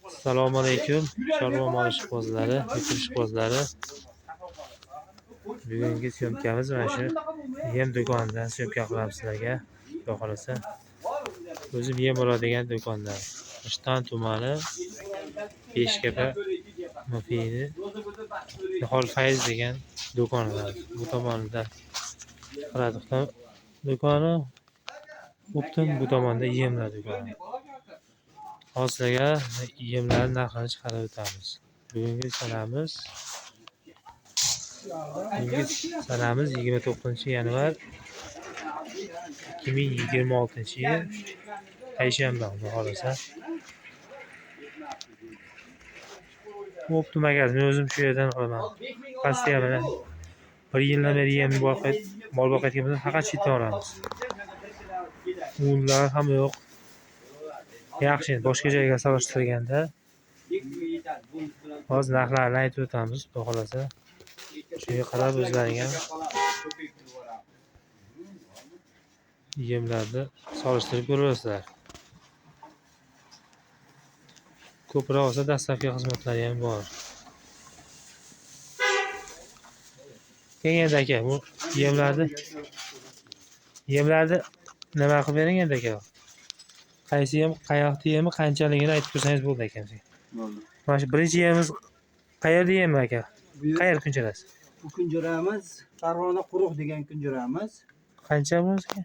Assalomu alaykum, chorva mol ishqibozlari, YouTube ishqibozlari. Bugungi syomkamiz mana shu yem do'konidan syomka qilamiz sizlarga. Xudo xohlasa. O'zim yem oladigan do'kondan. Rishton tumani, Beshkapa MFni Nihol Fayz degan do'konidan. Bu tomonida Qiradiqdan do'koni, O'ptim bu tomonda yemlar do'koni. Hozir sizlarga yemlarni narxini chiqarib o'tamiz. Bugungi sanamiz 29-yanvar 2026-yil, payshanba, xudo xohlasa. Оптом magazin, men o'zim shu yerdan olaman. Pastga mana bir yildan beri yem mol boqayotgan bo'lsam, faqat shu yerdan olamiz. Unlar hamma yo'q. Yaxshi, endi boshqa joyga solishtirganda. Hozir narxlarini aytib o'tamiz, xudo xohlasa. Shunga qarab o'zlaring ham yemlarni solishtirib ko'rasizlar. Ko'proq olsa, доставка xizmatlari ham bor. Keyin endi aka, bu yemlarni nima qilib bering endi aka? Qaysi yem, qayoqda yemi, qanchaligini aytib tursangiz bo'ldi aka bizga. Bo'ldi. Mana shu birinchi yemimiz qayerda yemi aka? Qayer kunjarasi? Bu kunjuramiz Farg'ona quruq degan kunjuramiz. Qancha bu aka?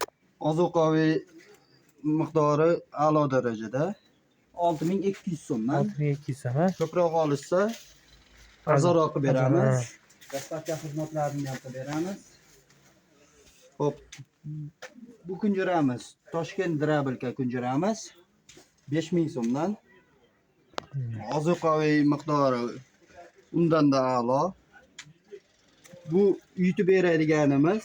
Ozuqaviy miqdori a'lo darajada. 6200 so'mdan. 6200 so'm, ha? Ko'proq olishsa arzonroq qilib beramiz. Доставка xizmatlarini ham qilib beramiz. Xo'p, bu kunjuramiz Toshkent Drabilka kunjuramiz 5000 so'mdan. Ozuqaviy miqdori undan-da a'lo. Bu yutib beradiganimiz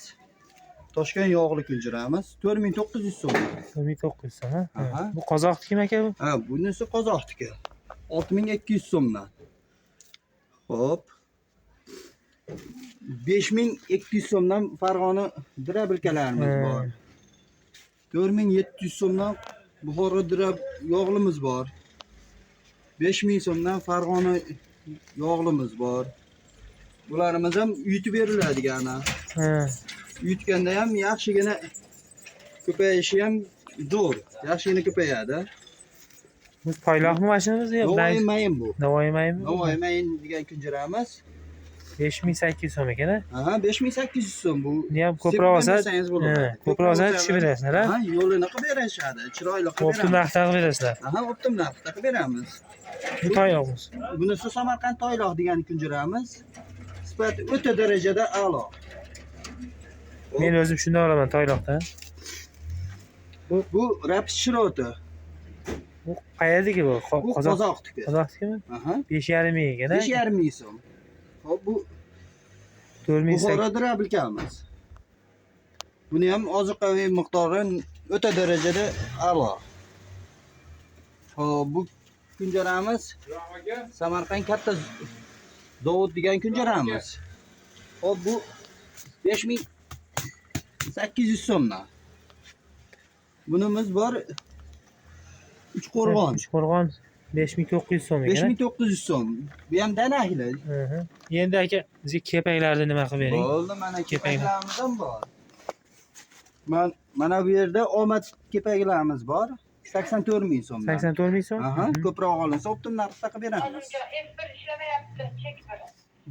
Toshkent yog'li kunjuramiz 4900 so'm. 4900 so'm, ha? Aha. Bu qozoqnikimi aka bu? Ha, bunisi qozoqniki. 6200 so'mdan. Xo'p. 5200 so'mdan Farg'ona drabilkalarimiz bor. 4700 so'mdan Buxoro drab yog'limiz bor. 5000 so'mdan Farg'ona yog'limiz bor. Bularimiz ham yutib beriladigan. Yutganda ham yaxshigina ko'payishi ham zo'r. Yaxshigina ko'payadi. Bu toyloqmi mashinamiz yo'q? Navoiy mayin bu. Navoiy mayinmi? Navoiy mayin degan kunjuramiz. 5800 so'm ekan, ha? Aha, 5800 so'm bu. Buni ham ko'proq olsa, Sepib bo'ladi. ko'proq olsa tushib berasizlar, ha? Ha, yo'lini qilib berishadi, chiroyli qilib Оптом beramiz. narxda qilib berasizlar. Aha, оптом narxda qilib beramiz. Bu toyloqmiz. Bunisi Samarqand toyloq degan kunjuramiz. Sifati o'ta darajada a'lo. Men o'zim shundan olaman toyloqdan. Bu rapis shiroti. Bu qayerdiki bu? Bu Qozoq. qozoqniki. Qozoqnikimi? Aha. 5,5 ming ekan, ha? 5,5 ming so'm. Xo'p, bu 4800. Buxoro drabilkamiz. Buni ham ozuqaviy miqdori o'ta darajada a'lo. Xo'p, bu kunjaramiz Samarqand katta zavod degan kunjaramiz. Xo'p, bu 5800 so'mdan. Bunimiz bor Uchqo'rg'on. Uchqo'rg'on 5900 so'm ekan. 5900 so'm. Bu ham danakli. Endi aka, bizga kepaklarni nima qilib bering? Bo'ldi, mana Kepaklar. kepaklarimiz ham bor. Mana bu yerda omad kepaklarimiz bor. 84 ming so'mdan. 84 ming so'm? Aha, ko'proq olinsa оптом narxda qilib beramiz. F1 ishlamayapti, chek bir.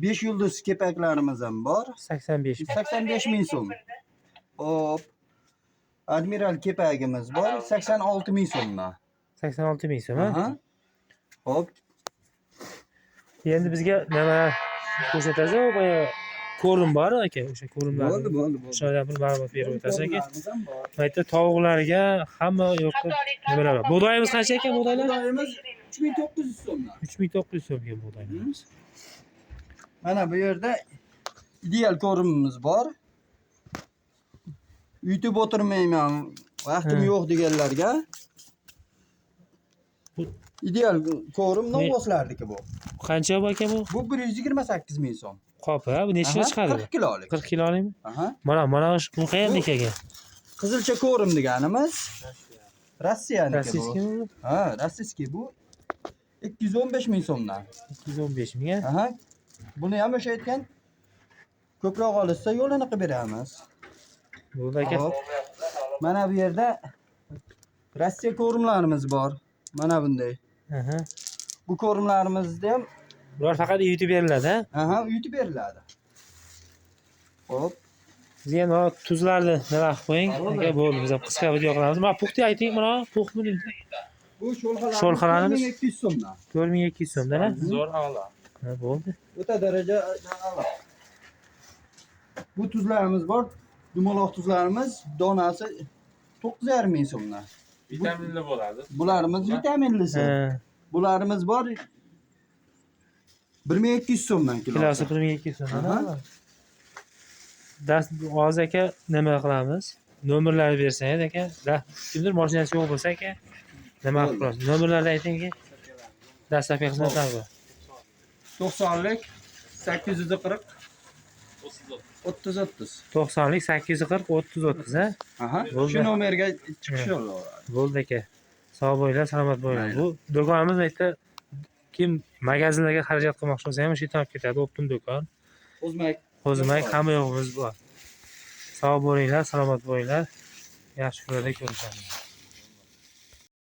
5 yulduz kepaklarimiz ham bor. 85 ming. 85 ming so'm. Hop. Admiral kepagimiz bor 86 ming so'mdan. 86 ming so'm, ha? Aha. Hop, Endi bizga nima ko'rsatasiz? U boya ko'rim bor aka, o'sha ko'rimlarni. bo'ldi, bo'ldi, bo'ldi. O'shalardan bir ma'lumot berib o'tasiz aka. Ko'rimlarimiz ham bor. Bu yerda tovuqlarga hamma yo'q nimalar bor. Bug'doyimiz qancha ekan bug'doylar? Bug'doyimiz 3900 so'mdan. 3900 so'm ekan bug'doylarimiz. Mana bu yerda ideal ko'rimimiz bor. Yutib o'tirmayman, vaqtim yo'q deganlarga ideal ko'rim novvoslarniki bu. Qancha bu aka bu? Bu 128 ming so'm. Qop, ha? Bu necha kilo Aha, chiqadi bu? 40 kilolik. 40 kilolikmi? Aha. Mana bu qayerdiki aka? Qizilcha ko'rim deganimiz. Rossiyaniki bu. Rossiyskimi bu? Ha, rossiyskiy bu. 215 ming so'mdan. 215 ming, a? Aha. Buni ham o'sha aytgan ko'proq olishsa yo'lini qilib beramiz. Bo'ldi aka. Hop. Mana bu yerda Rossiya kormlarimiz bor. Mana bunday. Aha. Bu kormlarimizni ham Bular faqat uyutib beriladi, ha? aha, uyutib beriladi. Hop. Bizga endi mana tuzlarni nima qilib qo'ying. Aka, bo'ldi, biz ham qisqa video qilamiz. Mana puxni ayting, mana puxmi deydi? Bu sho'lxalarimiz Sho'lxalarimiz? 1200 so'mdan. 4200 so'mdan, ha? Zo'r a'lo. Ha, bo'ldi. O'ta daraja a'lo. Bu tuzlarimiz bor. Dumaloq tuzlarimiz donasi 9,5 ming so'mdan. Vitaminli bo'ladi. Bularimiz vitaminlisi. Ha, Bularimiz bor 1200 so'mdan kilosi. kilosi 1200 so'mdan. Aha. Ha? Dast hozir aka nima qilamiz? Nomerlarni bersangiz aka, kimdir mashinasi yo'q bo'lsa aka, nima qilib qo'yasiz? Nomerlarni ayting aka. Dastlabki xizmatlar bor. 90lik 840 30 30. 90lik 840 30 30, ha? Aha. Bo'ldi. Shu nomerga chiqish olaveradi. Bo'ldi aka. Sog' bo'linglar, salomat bo'linglar. Mayli. Bu do'konimiz yerda kim magazinlarga xarajat qilmoqchi bo'lsa ham o'sha yerdan olib ketadi. Optim do'kon. O'zmak Qo'zimak hamma yo'g'imiz bor. Sog' bo'linglar, salomat bo'linglar. Yaxshi kunlarda ko'rishamiz.